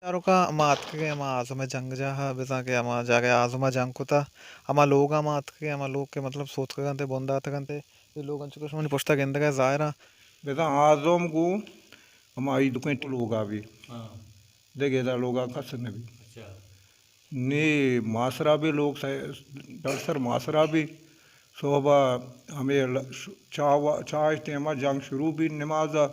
چاروکاں، ما اتکگیں ہما اعظم ءِ جنگجاہ ءَ، بزاں کہ ہما جاگہ ءَ اعظم ءَ جنگ کتا، ہما لوگ ءَ ما اتکگیں، ہما لوگ کہ مطلب سوتکگ انت ءُ بنداتگ انت، اے لوگ انچو کہ شمانی پشت ءَ گندگ ءَ ظاہر انت۔ بزاں اعظم گوں ہما ایدکیں لوگ ءَ بی۔ ہاں۔ دگہ ادا لوگ ءَ کس نہ بی۔ اچھا۔ نی ماسرا بی لوگ سہ-، ڈلسر ماسرا بی۔ صحب ءَ ہمے ل-، ش-، چاہ وا-، چاہ ٹیم ءَ جنگ شروع بی نماز ءَ۔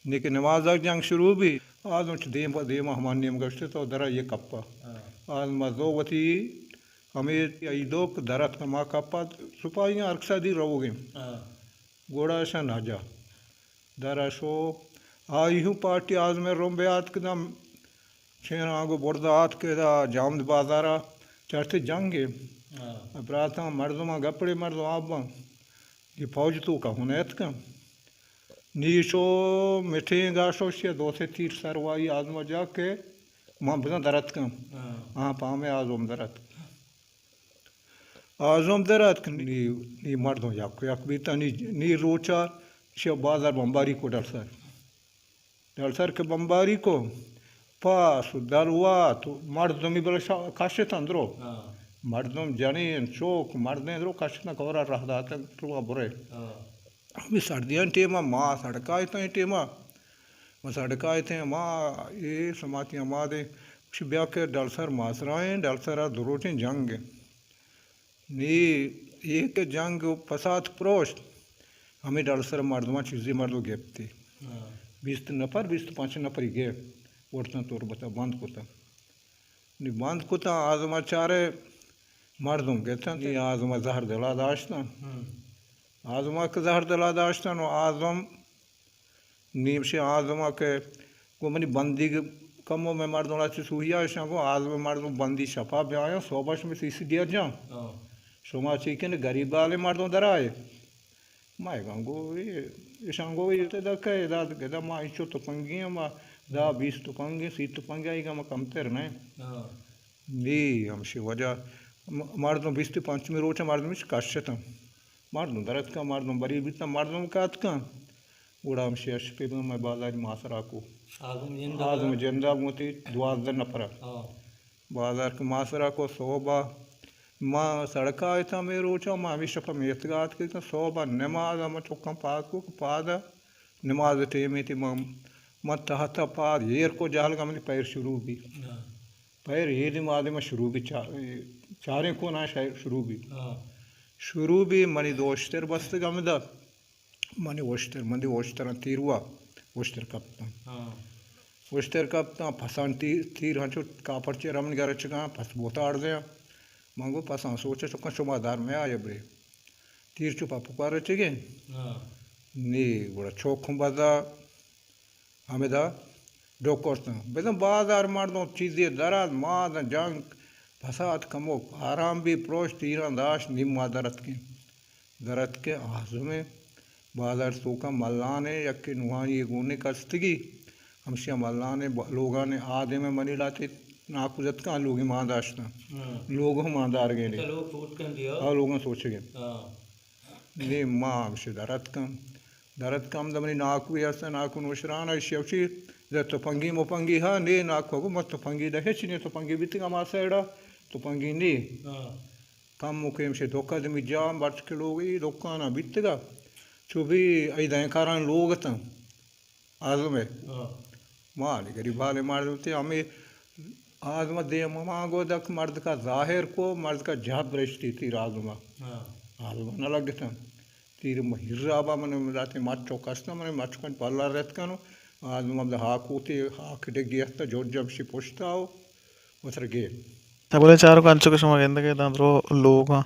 نی کہ نماز ءَ جنگ شروع بی، اعظم چہ دیم پہ دیم ءَ ہما نیمگ ءَ شت ءُ در ءَ یہ کپ ءَ۔ ہاں۔ اعظم ءَ زو وتی ہمے ایدوک در اتک ہما کپ ءَ، سپاہیاں ہر کس ءَ دی روگ ءَ۔ ہاں۔ گڑا اشاں نہ جا۔ در ءَ شو، آئی ہوں پارٹی اعظم ءِ رمب ءَ آتک داں، چین آنگو برز ءَ آتک ادا جامد بازار ءَ چارتے جنگ ءَ۔ ہاں۔ براتاں مردماں گپڑے مردم آباں، یہ فوج توک ءَ ہوں نیتکاں۔ نی شو مٹینگ ءَ شو، شی ءَ دو سے تیر سر وائی اعظم ءَ جا کہ من بزاں در اتکاں۔ ہاں۔ آ پہ ہمے اعظم در اتک۔ اعظم در اتک، نی، نی مردم یک یک بیتاں، نی، نی روچ ءَ شی ءَ بازار بمباری کو ڈلسر۔ ڈلسر کہ بمباری کو، پاس ءُ دلوت ءُ مردمی بلے شا-، کشت اندرو۔ ہاں۔ مردم جنین، چوک، مردین درو کشت اندرو، کور ءَ راہ داتگ، درو ءَ برے۔ ہاں۔ ہمے سردیانی ٹیم ءَ ما سڑک ءَ اتیں ٹیم ءَ، ما سڑک ءَ اتیں، ما اے سماتی ہمادے گوشی بیا کہ ڈلسر ماسرائیں، ڈلسر ءَ دو روچیں جنگ ءَ۔ نی اے کہ جنگ ءُ پسات پروشت، ہمے ڈلسر مردماں چیزے مردم گپتی۔ ہاں۔ بیست نفر، بیست پنچ نفری گپت، برتاں تربت ءَ بند کتاں۔ نی بند کتاں، اعظم ءَ چارے مردم گپتاں، نی اعظم ءَ زہر دل ءَ داشتاں۔ ہم۔ اعظم ءَ کہ زہر دل ءَ داشتاں، نو اعظم نی ہمشی اعظم ءَ کہ گوں منی بندیگ کمو مئے مردم ءَ چہ سوہی ءَ اشاں گوں اعظم ءِ مردم بندی شپ ءَ بیایاں، سہب ءَ شمے سی سی ڈی ءَ جاں۔ ہاں۔ شما چی کن گریب حالیں مردم درائے۔ ما گوں گو اے، اشاں گو اے تے دکہ ادا، ادا ما انچو تپنگی ایں، ما دہ بیست تپنگی، سی تپنگی آئی گا ما کمتر نہ۔ ہاں۔ نی ہمشی وجہ م-، مردم بیست پنچمی روچ ءَ مردم اش کشتاں۔ مردم درتکاں، مردم بری بیتاں، مردم کاتکاں۔ گڑا ہمشی اش پہ مئے بازاری ماسرا کو۔ اعظم جندا اعظم جندا گوں وتی دوازدہ نفر۔ ہاں۔ بازار کہ ماسرا کو سہب ءَ ما سڑک ءَ اتاں، مئے روچ ءَ ما ہمے شپ ءَ میتگ ءَ آتکگ اتاں، سہب ءَ نماز ءَ ما چکاں پاد کو کہ پاد ءَ نماز ءِ ٹیم ءَ تی ما، ما تحت ءَ پاد ایر کو جہلگ ءَ منی پیر شروع بی۔ ہاں۔ پیر ہیدی مادے ما شروع بی چا-، چاریں کوناں شا-، شروع بی۔ ہاں۔ شروع بی منی دو اشتر بستگ ہمدا۔ منی اشتر، منی اشتراں تیر وا، اشتر کپتاں۔ ہاں۔ اشتر کپتاں، پساں تی-، تیر ہنچو کاپڑ چیر ہم گرچگاں، پس بوتا اڑ دیاں۔ من گو پساں سوچا چکاں شما در میں آئے برے۔ تیر چو پہ پکا رچگیں۔ ہاں۔ نی گڑا چوک ہم بزا ہمدا ڈوکرتاں۔ بزاں بازار مردم چیزے درات، ما داں جنگ پسات کموک آرام بی، پروش تیراں داشت، نیم ما درتکیں۔ درتکیں آزمیں بازار توکا ملانے یکے نوہانی گونے کستگی، ہمشیا ملانے ب-، لوگانے آدمے منی لاتے ناکو جتکاں، لوگی مان داشتاں۔ ہاں۔ لوگ ہم مان دارگیں۔ اچھا، لوگ سوچ کن دیا؟ آ لوگاں سوچگیں۔ ہاں۔ نی ما ہمشی در اتکاں۔ در اتکاں ہمدا منی ناکوے ہست، ناکو نوشران ء، ایشی ء چی دے تپنگی مپنگی ہا، نی ناکو گو ما تپنگی دے ہچ نی، تپنگی بیتگ ہما سائیڈ ء، تپنگی نی۔ ہاں۔ کم مکے ہمشی دکا دمی جام برچ کے لوگ ای دکان بیتگا۔ چو بی ای دینکاران لوگ اتاں۔ آزمے۔ ہاں۔ مالی گریب حالیں مردم تے ہمے آزم دیم ما گو دک مردکا ظاہر کو، مردکا جب رشتی تیر آزما۔ ہاں۔ آزما نہ لگتن۔ تیر مہیر آبا من داتے مچو کستا، من مچو کن پلا رت کنو۔ آزما دا ہاکو تے ہاک ڈگی ہستا جوڑ جب شی پشتا ہو۔ وتر گے۔ بلے چاروک، انچو کہ شما گندگ ء داں درو لوگاں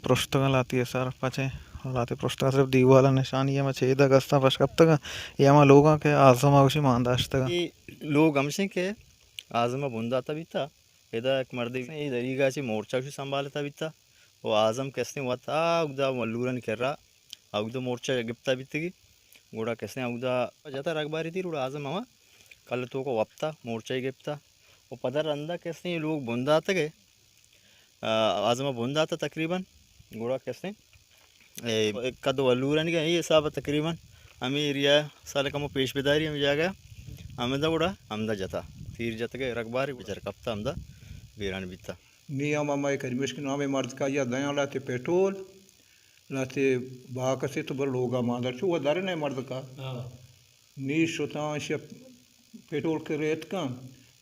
پرشتگاں، لاتی ء سر پچیں، لاتی پرشتگاں، صرف دیوال ء نشانی ء ما چیدگ استاں پش کپتگاں، اے ہما لوگاں کہ آزم ء گوشی مان داشتگاں۔ اے لوگ ہمشیں کہ آزم ء بنداتا بیتا، ادا یک مردے اے دریگا چہ مورچہ گوشی سنبھالتا بیتا، و آزم کسیں وت آ اگدا ولورانی کرا آ اگدا مورچہ گپتا بیتگی، گڑا کسیں اگدا جتا رگباری تیر، گڑا آزم ہما کل توکا وپتا مورچہ گپتا۔ و پدا رندا کسیں لوگ بنداتگ ء، آ، آزما بنداتا تقریباً، گڑا کسیں، اے، قد و لورانی کا اے حساب تقریباً ہمیں ایریا سال کمو پیش بداری ہمیں جاگہ ہمدا گڑا ہمدا جتا۔ تیر جتگ ء رگباری بچار کپتا ہمدا بیران بیتا۔ نی ہم ہمائی کریمش کہ نامیں مردکا یا دیاں لہتے پیٹول، لہتے باکسے تو بر لوگا ماندر چو و درنے مردکا۔ ہاں۔ نی شتاں شپ پیٹول کہ ریتکاں،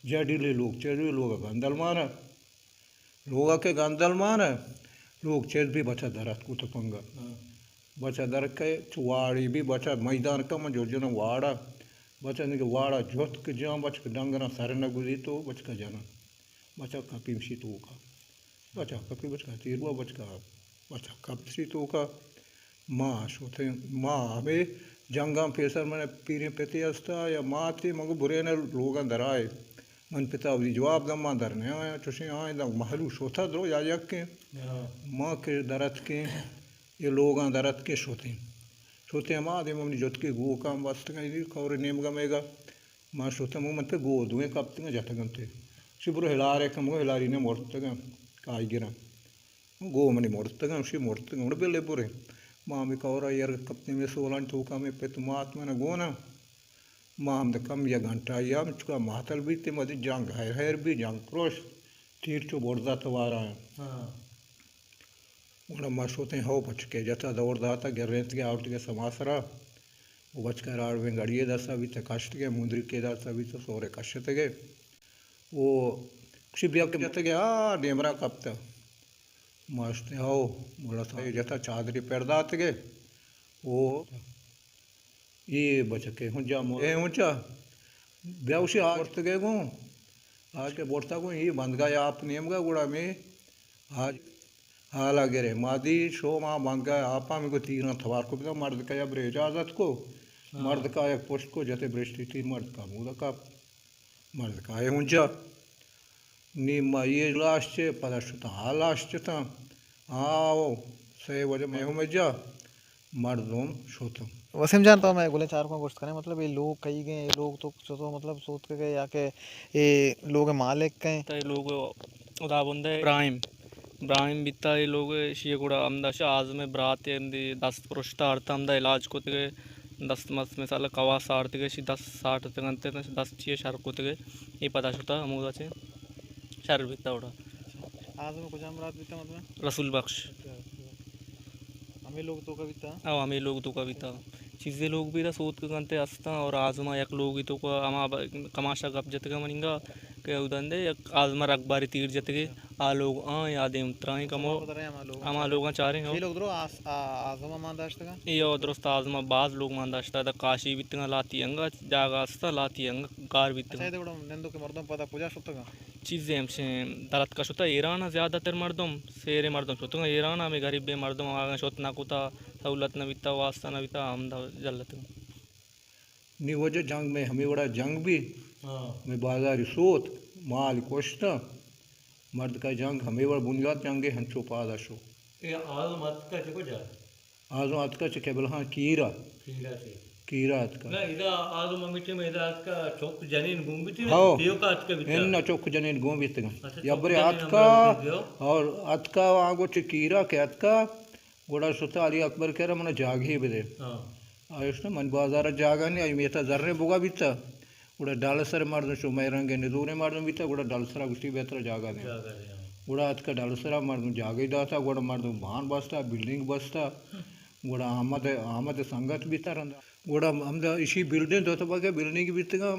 جڈیلی لوگ، چڈیلی لوگا گندل مانا۔ لوگا کہ گندل مانا، لوگ چد بھی بچا درت کو تپنگا۔ ہاں۔ بچا درکئے چو واڑی بھی بچا میدان کم جو جنو واڑا۔ بچا نگہ واڑا جوت کہ جان بچ کہ ڈنگراں سر نہ گزی تو بچ کہ جناں۔ بچا کپی مشی توکا۔ بچا کپی بچ کہ تیر بوا بچ کہ بچا کپسی توکا۔ ما شوتیں، ما ہمے جنگاں پیسر من پیریں پتے استا یا ماتے مگو برین لوگاں درائے۔ من پتا وتی جواب دم ما در نہ آیا، چوشیں آئیں دم محلو شوتا درو یا یکیں۔ ہاں۔ ما کہ درت کہ اے لوگاں در اتکیں شتیں۔ شتیں ہما دیم منی جتکے گوکاں بستگاں، اے کور نیمگا میگا۔ ما شتاں من پہ گو دوئیں کپتگاں جتگنتے۔ شی برو ہلارے کمگو ہلاری نے مرتگاں کائی گراں۔ گو منی مرتگاں، شی مرتگاں، گڑا بلے برے۔ ما ہمے کورا ایر کپتیں، ہمے سولان توکا ہمے پت مات منا گونا۔ ما ہمدا کم یک گھنٹہ یا ہم چکا ماتل بیتیں، مدی جنگ ہیر ہیر بی، جنگ پروش، تیر چو برزا توارا۔ ہاں۔ گڑا ما شتیں ہو بچکے جتا دور داتا، گرینتگے آورتگے سما سرا۔ او بچکا راڑویں گڑی دستا بیتا کشتگے، مندریکے دستا بیتا سورے کشتگے۔ او کشی بیا کہ جتگے آ ڈیمرا کپتا۔ ما شتیں ہو، گڑا سا جتا چادری پر داتگے۔ او اے بچکے ہنجا مو-، اے ہنچا بیا گوشی آ برتگے گوں، آج کے برتا گوں، اے بندگا یا آپ نیمگا گڑا میں آج حالا گرے۔ ما دی شو ما بندگا آپا میں گو تیراں توار کو بدا، مرد کا یا بر اجازت کو، ہاں۔ مرد کا یک پشت کو جتے برشتی تیر مرد کا مودا کا۔ مردکائے ہوں جا۔ نی ما یہ لاش چے، پدا شتاں آ لاش چتاں۔ آو، سئے وجہ میں ہوں جا۔ مردم شتاں۔ وسیم جان، تو میں گلیں چارکاں گوشت کنے، مطلب، یہ لوگ کئی گئے، یہ لوگ تو چتو، مطلب، سوت کے گئے یا کہ یہ لوگ مالک ہیں؟ تو یہ لوگ خدا بندے ابراہیم۔ ابراہیم بیتا اے لوگ، اشی گڑا ہمدا شہ اعظم ء برات ء ہمدی دست پرشتہ آرتا، ہمدا علاج کتگ ء دست مست مثال کواس آرتگ ء اشی دست ساٹتگ انت ء دست چی ء شر کتگ ء اے پدا شتا ہمودا چہ شر بیتا گڑا۔ اعظم ء کجام برات بیتا مطلب؟ رسول بخش۔ اچھا، رسول بخش۔ ہمے لوگ توکا بیتا؟ او ہمے لوگ توکا بیتا۔ چیزے لوگ بیتا سوتکگ انت ء استاں اور اعظم ء یک لوگی توکا ہما ب-، کماشا گپ جتگ ء مننگا کہ اودندے یک آزما رگباری تیر جتگے، آ لوگ آں یا دیم ترائیں کمو، ہما لوگاں چاریں ہو۔ اے لوگ درو آس-، آ-، آزما مان داشتگاں؟ اے ہو درست آزما باز لوگ مان داشتہ، دا کاشی بیتگاں لاتی انگا جاگہ استا، لاتی انگا کار بیتگاں۔ اچھا، اے دے گڑا نندو کہ مردم پدا کجا شتگاں؟ چیزے ہمشیں درتکا شتہ ایران زیادہ تر مردم، سیرے مردم شتگاں ایران، ہمیں غریبیں مردم آگاں شت نہ کتا، سہولت نہ بیتا، واسطہ نہ بیتا، ہمدا جلتگاں۔ نی وجہ جنگ میں ہمے وڑا جنگ بی، ہاں۔ میں بازاری سوت، مال کشتاں، مردکا جنگ ہمے وڑ بنیاد جنگے ہنچو پادا شو۔ اے آزم اتکا چہ کجا؟ آزم اتکا چہ قبلہاں کیرا۔ کیرا چہ؟ کیرا اتکا۔ نہ، ادا آزم ہمے ٹیم ادا اتکا چوک جنین گون بیتی نا، ہاؤ۔ پیوکا اتکا بیتا۔ ان چوک جنین گون بیتگاں۔ اچھا، یا چوک برے جنین اتکا ہمراہ بیتی، ہاؤ۔ اور اتکا آگو چہ کیرا کہ اتکا، گڑا شتا علی اکبر کرا منا جاگہے بدے۔ ہاں۔ آیوشتا من بازار جاگہ نی، آئی میتا زرے بگا بیتا۔ گڑا ڈل سر مردم شو مئے رنگ نزوریں مردم بیتا، گڑا ڈل سرا گوشتی بہتر جاگہ دے۔ جاگہ دے، ہاں۔ گڑا اتکا ڈل سرا مردم جاگہے داتا، گڑا مردم بان بستا، بلڈنگ بستا۔ گڑا احمد، احمد سنگت بیتا رندا۔ گڑا ہمدا اشی بلڈنگ دو تبکہ بلڈنگ بیتگا۔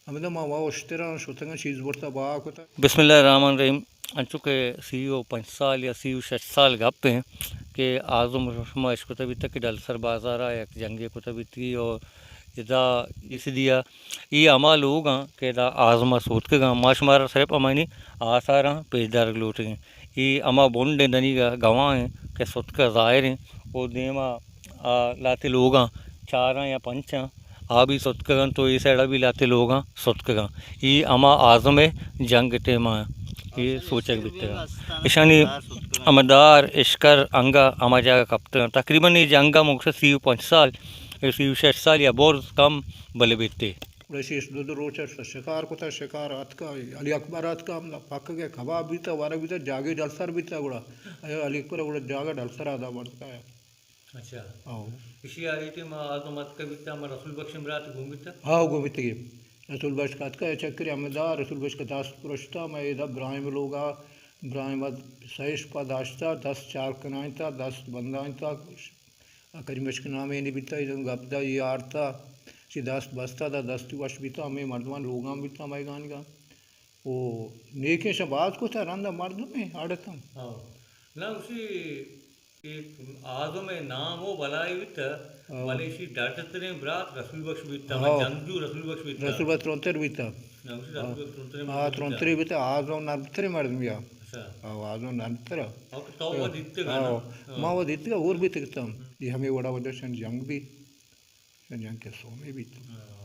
ہمدا ما وا اشتراں شتگاں، چیز برتا بہا کتا۔ بسم اللہ الرحمن الرحیم۔ انچو کہ سی و پنچ سال یا سی و شش سال گپ ہیں کہ آزم شما اشکتہ بیتہ کہ ڈلسر بازارا یک جنگے کتہ بیتگی اور ادا اس دیا ای ہما لوگاں کہ ادا آزما سوتکگاں، ما شمارا صرف ہمانی آثاراں پیش دارگ لوٹگیں۔ ای ہما بنڈیں دنیگا گواہ ہیں کہ ستکہ ظاہر ہیں اور دیما آ لہتے لوگاں چاراں یا پنچاں آ بھی ستکگ انت و اے سائیڈا بھی لہتے لوگاں ستکگ انت۔ اے ہما اعظم ء جنگ ء ٹیم ء اے سوچگ بیتگ انت۔ اشانی ہمدار اشکر انگا ہما جاگہ کپتگ انت۔ تقریباً اے جنگ ء مگس سی و پنچ سال، اے سی و شش سال یا برز کم بلے بیتے۔ گڑا شیش دو دو روچ ء شکار کتگ، شکار اتکگ، علی اکبر اتکگ، ہمدا پکگ ء کباب بیتگ، ورگ بیتگ، جاگہے ڈلسر بیتگ، گڑا علی اکبر ء گڑا جاگہ ڈلسر ء ادا برتگ۔ اچھا۔ ہاؤ۔ ایشی ء اے ٹیم ء آزم اتکگ بیتگ، ہما رسول بخش ء برات گون بیتگ؟ ہاؤ، گون بیتگی۔ رسول بخش کتکا اے چکری ہمدا، رسول بخش کا دست پرشتا، میں ادا براہیم لوگا، براہیم سیش پا داشتا، دست چار کنائنتا، دست بندائنتا، کریم بخش کا نام اے نی بیتا، اے گپ دا، اے آرتا، چی دست بستا، دا دستی وش بیتا، ہمیں مردمان لوگان بیتا، ہمیں گانگا۔ او نیکیں شہ باز کتا، رندا مردمے اڑتم۔ ہاں۔ نہ، اسی اے آزم ءِ نام و بلائی بیتہ، ہاں۔ بلے ایشی ڈڈتریں برات رسول بخش بیتہ، ہاں۔ جنگجو رسول بخش بیتہ۔ رسول بخش ترندتر بیتہ۔ نہ، گوشی رسول ہاں۔ بخش ترندتریں ہاں، مردم بیتہ۔ ترندتریں، آزم نرمتریں مردم یا۔ اچھا۔ ہاں، آزم نرمتر۔ اوکے، تو وہ دیتگ ہاں۔ ما وہ دیتگ، اور بیتگ تم۔ یہ ہمیں وڑا وجہ شن جنگ بیت۔ شن جنگ کے سومے بیت۔ ہاں۔